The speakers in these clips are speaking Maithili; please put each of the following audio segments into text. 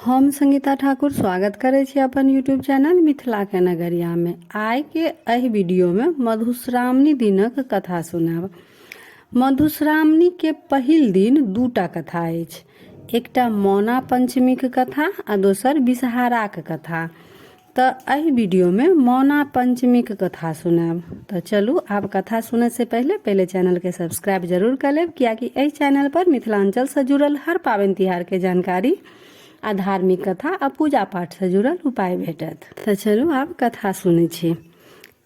हम संगीता ठाकुर स्वागत करै छी अपन यूट्यूब चैनल मिथिला के नगरिया में। आइ के एहि वीडियो में मधुश्रावणी दिनक कथा सुनाब। मधुश्रावणी के पहिल दिन दूटा कथा अछि, एकटा मौना पंचमी के कथा आ दोसर विषहाराक कथा। तऽ एहि वीडियोमे मौना पंचमीके कथा सुनायब। तऽ चलू आब कथा सुनैसँ पहिले पहिले चैनलके सब्सक्राइब जरूर कऽ लेब, कियाकि एहि चैनल पर मिथिलाञ्चलसँ जुड़ल हर पाबनि तिहारके जानकारी आ धार्मिक कथा आ पूजा पाठसँ जुड़ल उपाय भेटत। तऽ चलू आब कथा सुनै छी।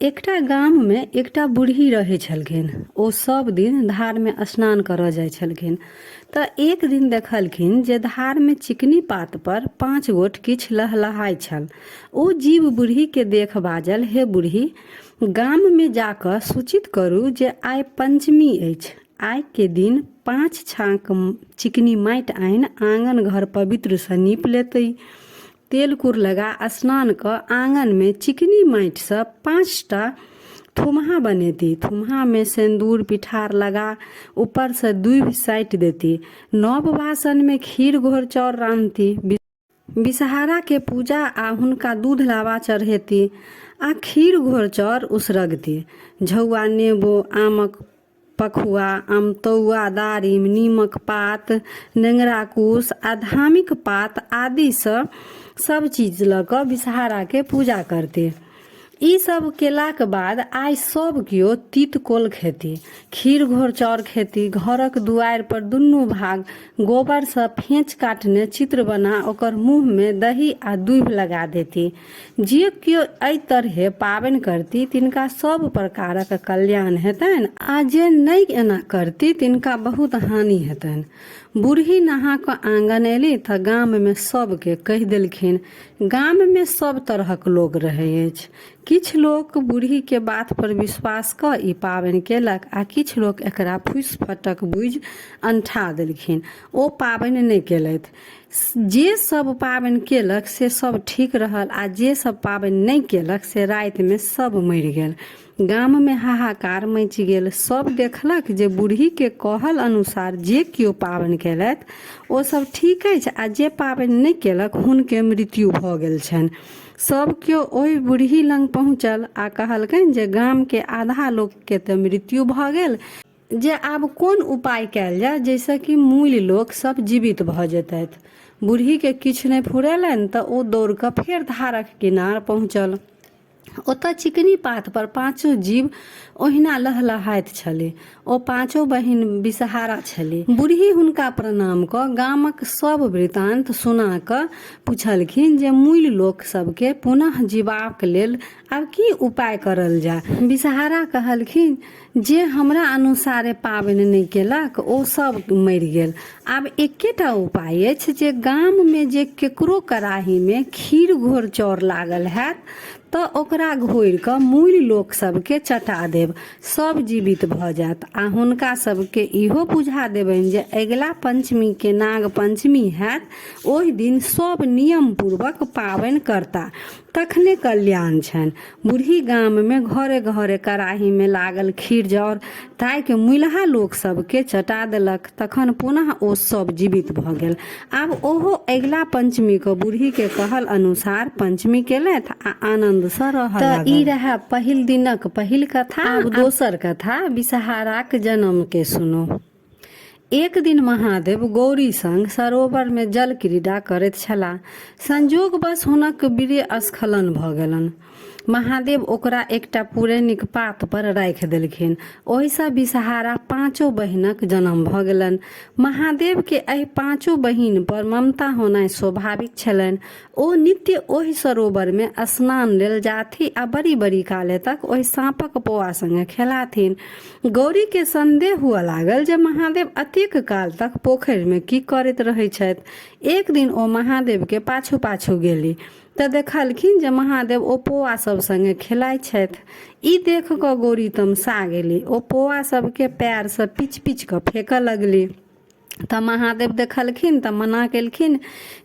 एकटा गाममे एकटा बूढ़ी रहै छलखिन। ओ सब दिन धारमे स्नान करऽ जाइ छलखिन। तऽ एक दिन देखलखिन जे धारमे चिकनी पात पर 5 गोट किछु लहलहाइ छल। ओ जीव बूढ़ीके देख बाजल, हे बूढ़ी, गाममे जा कऽ सूचित करू जे आइ पंचमी अछि। आइके दिन 5 छाँक चिकनी माटि आनि आङन घर पवित्रसँ नीप लेतै। तेल कुर लगा स्नान कऽ आङनमे चिकनी माटिसँ 5टा थुम्हा बनेती। थुम्हामे सिन्दूर पिठार लगा ऊपरसँ दूभि साटि देती। नव बासनमे खीर घोर चाउर रान्हती। विषहाराके पूजा आ हुनका दूध लावा चढ़ेती आ खीर घोर चाउर उसरगती। झौआ नेबो आमक पखुआ, आमतौआ, दारिम, नीमक पात, नेंगरा कुश आ धामिक पात आदिसँ सब चीज लऽ कऽ विषहाराके पूजा करती। ई सब केलाक बाद आइ सब केओ तीत कोल खेती, खीर घोर चाउर खेती, घरक दुआरि पर दुनू भाग गोबरसँ फेँच काटने चित्र बना ओकर मुँहमे दही आ दूभि लगा देती। जे केओ एहि तरहे पाबनि करती तिनका सब प्रकारक कल्याण हेतनि आ जे नहि एना करती तिनका बहुत हानि हेतनि। बूढ़ी नहा कऽ आँगन एली तऽ गाममे सबके कहि देलखिन। गाममे सब तरहक लोक रहै अछि। किछु लोक बूढ़ीके बात पर विश्वास कऽ ई पाबनि केलक आ किछु लोक एकरा फूसि फटक बुझि अनठा देलखिन। ओ पाबनि नहि केलथि। जे सब पाबनि केलक से सब ठीक रहल आ जे सब पाबनि नहि केलक से रातिमे सब मरि गेल। गाममे हाहाकार मचि गेल। सब देखलक जे बूढ़ीके कहल अनुसार जे केओ पाबनि केलथि ओ सब ठीक अछि आ जे पाबनि नहि केलक हुनके मृत्यु भऽ गेल छनि। सब केओ ओहि बूढ़ी लग पहुँचल आ कहलकनि जे गामके आधा लोकके तऽ मृत्यु भऽ गेल, जे आब कोन उपाय कयल जाय जाहिसँ कि मूल लोक सब जीवित भऽ जेतथि। बूढ़ीके किछु नहि फुरेलनि तऽ ओ दौड़ कऽ फेर धारक किनार पहुँचल। ओतऽ चिकनी पात पर पाँचो जीव ओहिना लहलहाइत छली। ओ पाँचो बहिन विषहारा छली। बूढ़ी हुनका प्रणाम कऽ गामक सब वृतांत सुना कऽ पुछलखिन जे मूल लोक सबके पुनः जीबाक लेल आब की उपाय करल जाय। विषहारा कहलखिन जे हमरा अनुसारे पाबनि नहि केलक ओ सब मरि गेल। आब एकेटा उपाय अछि जे गाममे जे केकरो कड़ाहीमे खीर घोर चाउर लागल हैत तऽ ओकरा घोरि कऽ मूल लोक सबके चटा देब, सब जीवित भऽ जायत आ हुनका सबके इहो बुझा देबनि जे अगिला पंचमीके नाग पंचमी हैत ओहि दिन सब नियम पूर्वक पाबनि करता तखने कल्याण छनि। बूढ़ी गाममे घरे घरे कड़ाहीमे लागल खीर जर ताकि मुइलहा लोक सबके चटा देलक। तखन पुनः ओ सब जीवित भऽ गेल। आब ओहो अगिला पंचमीके बूढ़ीके कहल अनुसार पंचमी केलथि आ आनन्दसँ रहऽ तऽ ई रहए पहिल दिनक पहिल कथा। आब दोसर कथा विषहाराक जन्मके सुनू। एक दिन महादेव गौरी संग सरोवर मे जल क्रीड़ा करैत छलाह। संयोगवश हुनक वीर्य स्खलन भऽ गेलनि। महादेव ओकरा एकटा पुरैनिक पात पर राखि देलखिन। ओहिसँ विषहारा पाँचो बहिनक जन्म भऽ गेलनि। महादेव के एहि पाँचो बहिन पर ममता होनाइ स्वाभाविक छलनि। ओ नित्य ओहि सरोवर मे स्नान लेल जाथि आ बड़ी-बड़ी काले तक ओहि साँपक पोआ संगे खेलाथिन। गौरी के संदेह हुअ लागल जे महादेव अतेक काल तक पोखरि मे की करैत रहैत छथि। एक दिन ओ महादेव के पाछू पाछू गेली तऽ देखलखिन जे महादेव ओ पोआ सब संगे खेलाइत छथि। ई देख कऽ गौरी तमसा गेली। ओ पोआ सबके पैर सँ पिच पिच कऽ फेकऽ लगली। तऽ महादेव देखलखिन तऽ मना केलखिन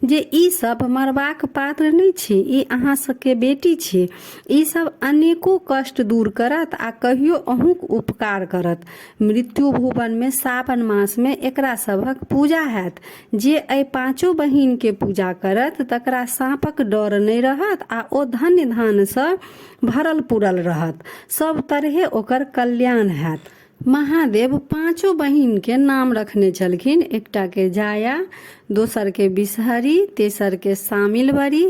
जे ई सब मरबाक पात्र नहि छी, ई अहाँ सबके बेटी छी, ई सब अनेको कष्ट दूर करत आ कहियो अहूँक उपकार करत। मृत्यु भुवनमे सावन मासमे एकरा सभक पूजा हैत। जे एहि पाँचो बहिनके पूजा करत तकरा साँपक डर नहि रहत आ ओ धन्य धानसँ भरल पुरल रहत। सब तरहे ओकर कल्याण हैत। महादेव पाँचो बहिनके नाम रखने छलखिन। एकटाके जाया, दोसरके विषहरी, तेसरके सामिलवरी,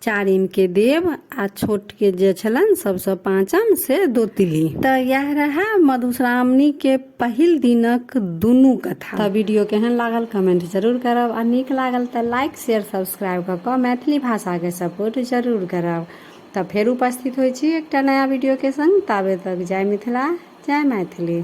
चारिमके देव आ छोटके जे छलनि सबसँ पाँचम से दोतिली। तऽ इएह रहए मधुश्रावणीके पहिल दिनक दुनू कथा। तऽ वीडियो केहन लागल कमेंट जरूर करब आ नीक लागल तऽ लाइक शेयर सब्सक्राइब कऽ कऽ मैथिली भाषाके सपोर्ट जरूर करब। तऽ फेर उपस्थित होइ छी एकटा नया वीडियोके संग, ताबे तक जय मिथिला जय मैथिली।